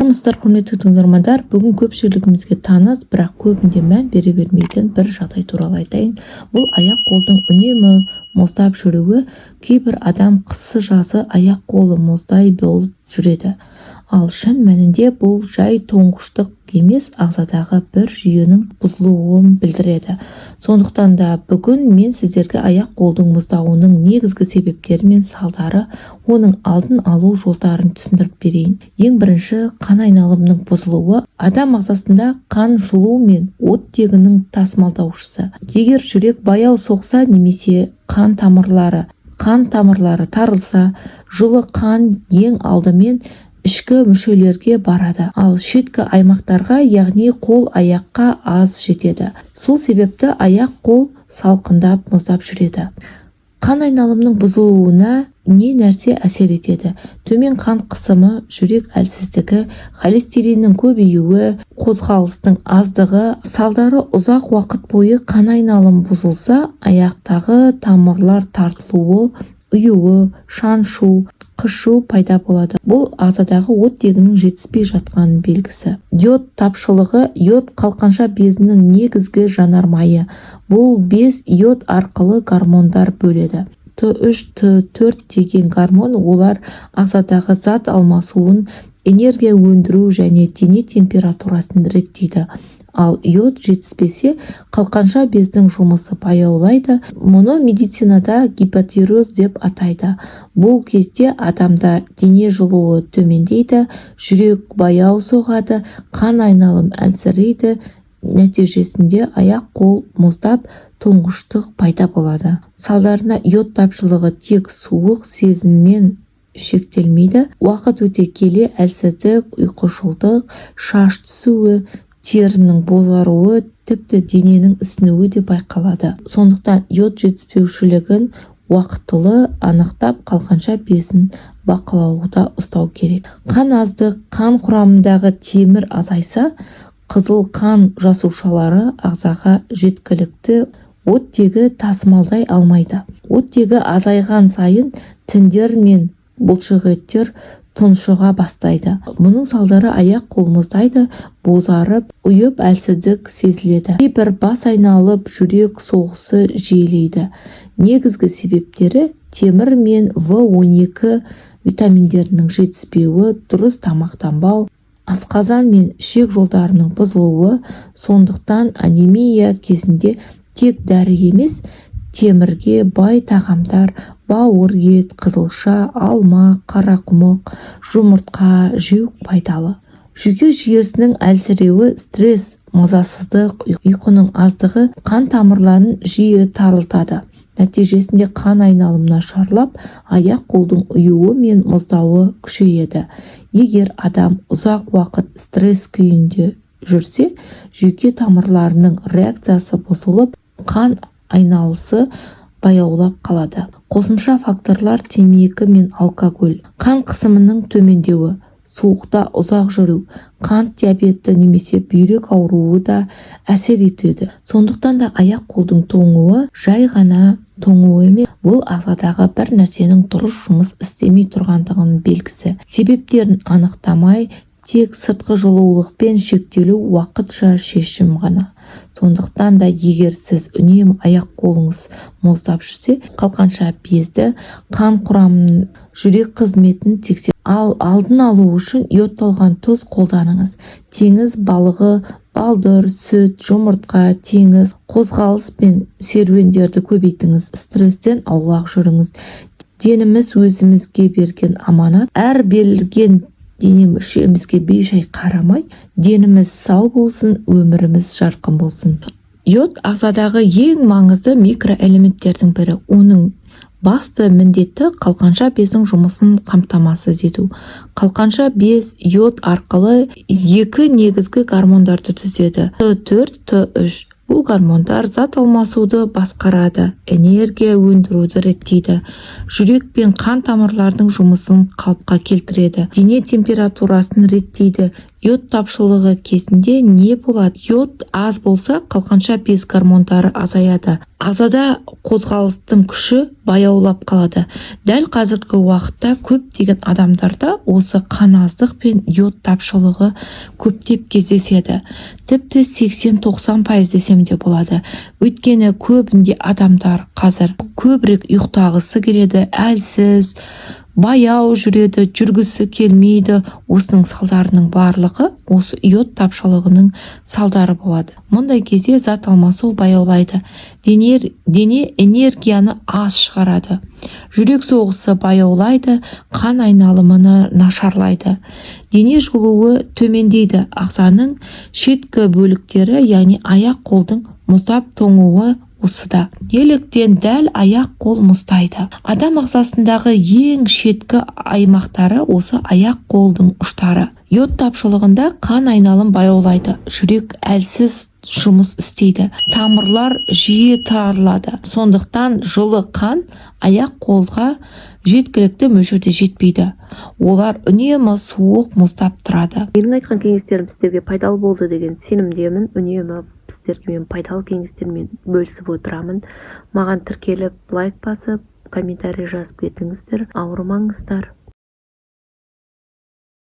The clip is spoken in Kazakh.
Армысыздар, құрметті тыңдармандар! Бүгін көпшілігімізге таныс, бірақ көбінде мән бере бермейтін бір жағдай туралы айтайын. Бұл аяқ-қолдың үнемі мұздап жүруі. Кейбір адам қысы-жазы аяқ-қолы мұздай болып жүреді. Ал шын мәнінде бұл жай тоңғыштық емес, ағзадағы бір жүйенің бұзылуын білдіреді. Сондықтан да бүгін мен сіздерге аяқ-қолдың мұздауының негізгі себептері мен салдары, оның алдын алу жолдарын түсіндіріп берейін. Ең бірінші, қан айналымының бұзылуы. Адам ағзасында қан жылу мен оттегінің тасымалдаушысы. Егер жүрек баяу соқса немесе қан тамырлары тарылса, жылы қан ең алдымен ішкі мүшелерге барады, ал шеткі аймақтарға, яғни қол-аяққа аз жетеді. Сол себепті аяқ-қол салқындап, мұздап жүреді. Қан айналымының бұзылуына не нәрсе әсер етеді? Төмен қан қысымы, жүрек әлсіздігі, холестериннің көбеюі, қозғалыстың аздығы. Салдары: ұзақ уақыт бойы қан айналымы бұзылса, аяқтағы тамырлар тартылуы, ұюы, шаншу, қышу пайда болады. Бұл ағзадағы оттегінің жетіспей жатқанының белгісі. Йод тапшылығы. Йод – қалқанша безінің негізгі жанармайы. Бұл без йод арқылы гормондар бөледі: Т3, Т4 деген гормон. Олар ағзадағы зат алмасуын, энергия өндіру және дене температурасын реттейді. Ал йод жетіспесе, қалқанша бездің жұмысы баяулайды. Мұны медицинада гипотиреоз деп атайды. Бұл кезде адамда дене жылуы төмендейді, жүрек баяу соғады, қан айналым әлсірейді. Нәтижесінде аяқ-қол мұздап, тоңғыштық пайда болады. Салдарына йод тапшылығы тек суық сезіммен шектелмейді. Уақыт өте келе әлсіздік, ұйқышылдық, шаш түсуі, терінің бозаруы, тіпті дененің ісінуі де байқалады. Сондықтан йод жетіспеушілігін уақытылы анықтап, қалқанша безін бақылауда ұстау керек. Қан аздық. Қан құрамындағы темір азайса, қызыл қан жасушалары ағзаға жеткілікті оттегі тасымалдай алмайды. Оттегі азайған сайын тіндер мен бұлшықеттер тұншыға бастайды. Мұның салдары: аяқ-қол мұздайды, бозарып, ұйып, әлсіздік сезіледі. Кейбір бас айналып, жүрек соғысы жиілейді. Негізгі себептері: темір мен В 12 витаминдерінің жетіспеуі, дұрыс тамақтанбау, асқазан мен ішек жолдарының бұзылуы. Сондықтан анемия кезінде тек дәрі емес, темірге бай тағамдар – бауыр ет, қызылша, алма, қарақұмық, жұмыртқа жеу пайдалы. Жүйке жүйесінің әлсіреуі. Стресс, мазасыздық, ұйқының аздығы қан тамырларын жиі тарылтады. Нәтижесінде қан айналымы нашарлап, аяқ-қолдың ұюы мен мұздауы күшейеді. Егер адам ұзақ уақыт стресс күйінде жүрсе, жүйке тамырларының реакциясы бұзылып, қан айналысы баяулап қалады. Қосымша факторлар: темекі мен алкоголь, қан қысымының төмендеуі, суықта ұзақ жүру, қант диабеті немесе бүйрек ауруы да әсер етеді. Сондықтан да аяқ-қолдың тоңуы жай ғана тоңу емес, бұл ағзадағы бір нәрсенің дұрыс жұмыс істемей тұрғандығының белгісі. Себептерін анықтамай, тек сыртқы жылулықпен шектелу – уақытша шешім ғана. Сондықтан да егер сіз үнемі аяқ-қолыңыз мұздап жүрсе, қалқанша безді, қан құрамын, жүрек қызметін тексер. Ал алдын алу үшін йодталған тұз қолданыңыз. Теңіз балығы, балдыр, сүт, жұмыртқа, теңіз. Қозғалыс пен серуендерді көбейтіңіз, стресстен аулақ жүріңіз. Деніміз – өзімізге берген аманат. Әр берілген дене мүшемізге бейжай қарамай, деніміз сау болсын, өміріміз жарқын болсын. Йод – ағзадағы ең маңызды микроэлементтердің бірі. Оның басты міндеті – қалқанша бездің жұмысын қамтамасыз ету. Қалқанша без йод арқылы екі негізгі гормондарды түзеді: Т4, Т3. Бұл гормондар зат алмасуды басқарады, энергия өндіруді реттейді, жүрек пен қан тамырларының жұмысын қалыпқа келтіреді, дене температурасын реттейді. Йод тапшылығы кезінде не болады? Йод аз болса, қалқанша без гормондары азаяды, ағзада қозғалыстың күші баяулап қалады. Дәл қазіргі уақытта көптеген адамдарда осы қан аздық пен йод тапшылығы көптеп кездеседі, тіпті 80-90% десем де болады. Өйткені көбінде адамдар қазір көбірек ұйықтағысы келеді, әлсіз, баяу жүреді, жүргісі келмейді. Осының салдарының барлығы осы йод тапшылығының салдары болады. Мұндай кезде зат алмасу баяулайды, дене энергияны аз шығарады, жүрек соғысы баяулайды, қан айналымы нашарлайды, дене жылуы төмендейді. Ағзаның шеткі бөліктері, яғни аяқ қолдың мұздап тоңуы осыда. Неліктен дәл аяқ қол мұздайды? Адам ағзасындағы ең шеткі аймақтары осы аяқ қолдың ұштары. Йод тапшылығында қан айналым баяулайды, жүрек әлсіз жұмыс істейді, тамырлар жиі тарылады. Сондықтан жылы қан аяқ қолға жеткілікті мөлшерде жетпейді, олар үнемі суық, мұздап тұрады. Менің айтқан кеңестерім сіздерге пайдалы болды деген сенімдемін. Үнемі сіздерге мен пайдалы кеңестермен бөлісіп отырамын. Маған тіркеліп, лайк басып, комментарий жазып кетіңіздер. Ауырмаңыздар.